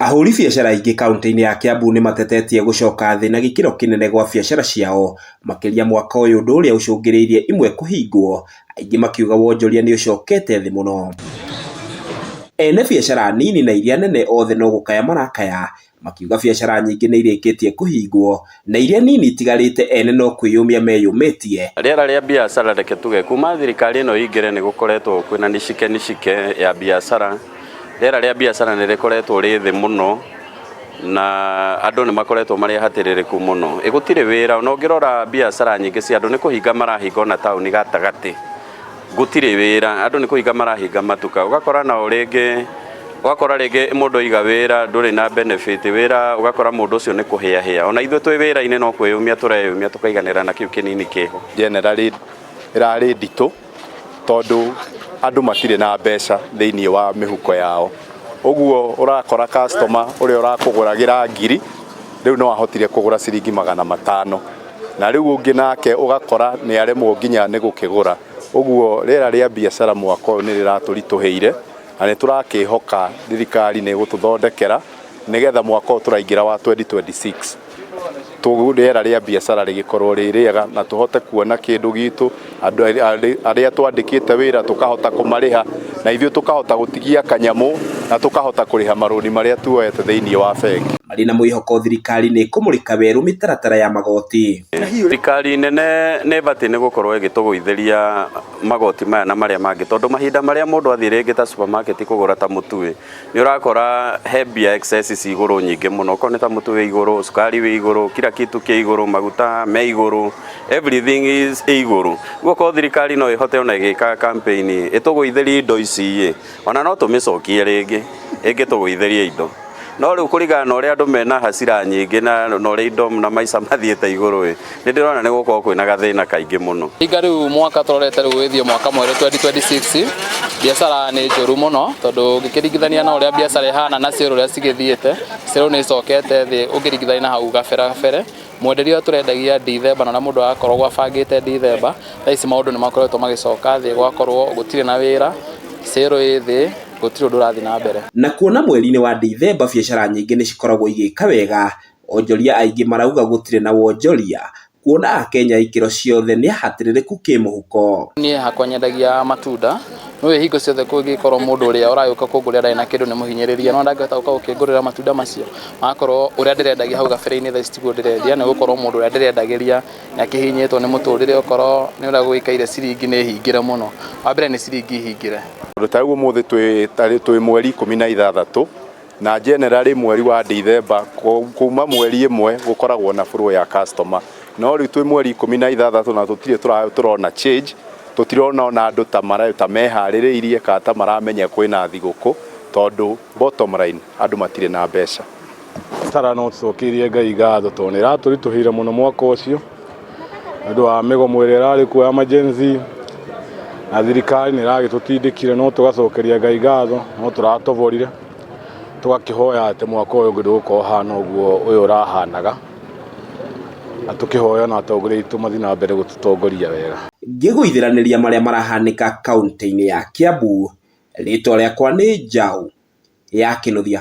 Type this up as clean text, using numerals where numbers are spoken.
Ahũri biacara aingĩ kauntĩ-inĩ ya Kiambu nĩ matetetie gũcoka thĩ na gĩkĩro kĩnene gwa biacara ciao, makĩria mwaka ũyũ ũndũ ũrĩa ũcũngĩrĩirie imwe kũhingwo, aingĩ makiuga wonjoria nĩ ũcokete thĩ mũno. Ene biacara nini na iria nene othe no gũkaya marakaya, makiuga biacara nyingĩ nĩ irĩkĩtie kũhingwo na iria nini itigarĩte ene no kwĩyũmia meyũmĩtie. Rĩera rĩa biacara reke tuge kuma thirikari ĩno ĩingĩre nĩ gũkoretwo kwĩna nishike nishike ya biacara. Rĩera rĩa biacara nĩ rĩkoretwo rĩ thĩ mũno na andũ nĩ makoretwo marĩ ahatĩrĩrĩku mũno. Ĩ gũtirĩ wĩra ona ũngĩrora biacara nyingĩ cia andũ nĩ kũhinga marahinga ona taũni gatagatĩ. Gũtirĩ wĩra, andũ nĩ kũhinga marahinga matuka. Ũgakora nao rĩngĩ, ũgakora rĩngĩ mũndũ aiga wĩra ndũrĩ na benefit, wĩra ũgakora mũndũ ũcio nĩ kũhĩahĩa. Ona ithuĩ twĩ wĩra-inĩ no kwĩyũmia tũreyũmia tũkaiganĩra na kĩu kĩnini kĩho. Generally ĩrarĩ nditũ tondũ andũ matirĩ na mbeca thĩinĩ wa mĩhuko yao. Ũguo ũrakora customer ũrĩa ũrakũgũragĩra ngiri, rĩu no ahotire kũgũra ciringi 500. Na rĩu ũngĩ nake ũgakora nĩ aremwo nginya nĩ gũkĩgũra. Ũguo rĩera rĩa biacara mwaka ũyũ nĩ rĩratũritũhĩire na nĩ tũrakĩhoka thirikari nĩ ĩgũtũthondekera nĩgetha mwaka ũyũ tũraingĩra wa 2026 rĩera rĩa biacara rĩgĩkorwo rĩ rĩega na tũhote kuona kĩndũ gitũ, andũ arĩa twandĩkĩte wĩra tũkahota kũmarĩha na ithuĩ tũkahota gũtigia kanyamũ na tũkahota kũrĩha marũni marĩa tuoete thĩinĩ wa bengi. Marĩ na mwĩhoko thirikari nĩ ĩkũmũrĩka werũ mĩtaratara ya magoti. Thirikari nene nĩ ĩbatiĩ nĩ gũkorwo ĩgĩtũgũithĩria magoti maya na marĩa mangĩ tondũ mahinda marĩa mũndũ athiĩ rĩngĩ ta supermarket kũgũra ta mũtu ĩ, nĩ ũrakora he mbia excess ci igũrũ nyingĩ mũno. Okorwo nĩ ta mũtu wĩ igũrũ, cukari wĩ igũrũ, kila kitu kĩ igũrũ, maguta me igũrũ, everything is ĩ igũrũ. Rĩu okorwo thirikari no ĩhote ona ĩgĩka campaign ĩtũgũithĩrie indo ici ĩ, ona no tũmĩcokie rĩngĩ ĩngĩtũgũithĩria indo. No rĩu kũringana na ũrĩa andũ mena hasira nyingĩ na ũrĩa indo na maica mathiĩte igũrũ ĩ, nĩ ndĩrona nĩ gũkorwo kwĩna gathĩna kaingĩ mũno. Hinga rĩu mwaka tũrorete rĩu gũgĩthiĩ mwaka mwerũ 2026, biacara nĩ njũru mũno tondũ ũngĩkĩringithania na ũrĩa biacara ĩhana na sale ũrĩa cigĩthiĩte, sale nĩ icokete thĩ ũngĩringithania na hau gabere gabere. Mwenderio ũrĩa tũrendagia Ndithemba na ũrĩa mũndũ arakoragwo abangĩte Ndithemba, thaa ici maũndũ nĩ makoretwo magĩcoka thĩ gũgakorwo gũtirĩ na wĩra, sale ĩ thĩ, gũtirĩ ũndũ ũrathiĩ na mbere. Na kuona mweri-inĩ wa Ndithemba biacara nyingĩ nĩ cikoragwo igĩka wega, onjoria aingĩ marauga gũtirĩ na wonjoria, kuona akenya ikĩro ciothe nĩ ahatĩrĩrĩku kĩmũhuko. Niĩ hakwa nyendagia matunda, nĩ hingo ciothe kũngĩkorwo mũndũ ũrĩa ũragĩũka kũngũrĩra ndarĩ na kĩndũ nĩ mũhinyĩrĩrie, no ndangĩhota gũka gũkĩngũrĩra matunda macio, magakorwo ũrĩa ndĩrendagia hau gabere-inĩ thaa ici tiguo ndĩrendia, nĩ gũkorwo mũndũ ũrĩa ndĩrendagĩria nĩ akĩhihinyĩtwo nĩ mũtũrĩre okorwo nĩ ũrĩa gũgĩikaire ciringi nĩ hingĩre mũno. Wa mbere nĩ ciringi hingĩre. Tondũ ta rĩu ũmũthĩ twĩ mweri 16 na generally mweri wa Ndithemba kuma mweri 1 gũkoragwo na flow ya customer. No rĩu twĩ mweri 16 na tũtirĩ tũrona change, tũtirona ona andũ ta meharĩrĩirie kana ta maramenya kwĩna thigũkũ tondũ bottom line andũ matirĩ na mbeca. Biacara no tũcokeirie Ngai ngatho tondũ nĩ ĩratũritũhĩire mũno mwaka ũcio nĩ ũndũ wa mĩgomo ĩrĩa ĩrarĩ kuo ya ma-Gen Z na thirikari nĩ ĩragĩtũtindĩkire no tũgacokeria Ngai ngatho no tũratoborire tũgakĩhoya atĩ mwaka ũyũ ũngĩ ndũgũkorwo ũhana ũguo ũyũ ũrahanaga na tũkĩhoya ona atongoria aitũ mathiĩ na mbere gũtũtongoria wega. Ngĩgũithĩranĩria marĩa marahanĩka kaunti-inĩ ya Kiambu, rĩtwa rĩakwa nĩ Njaũ ya Kĩnuthia.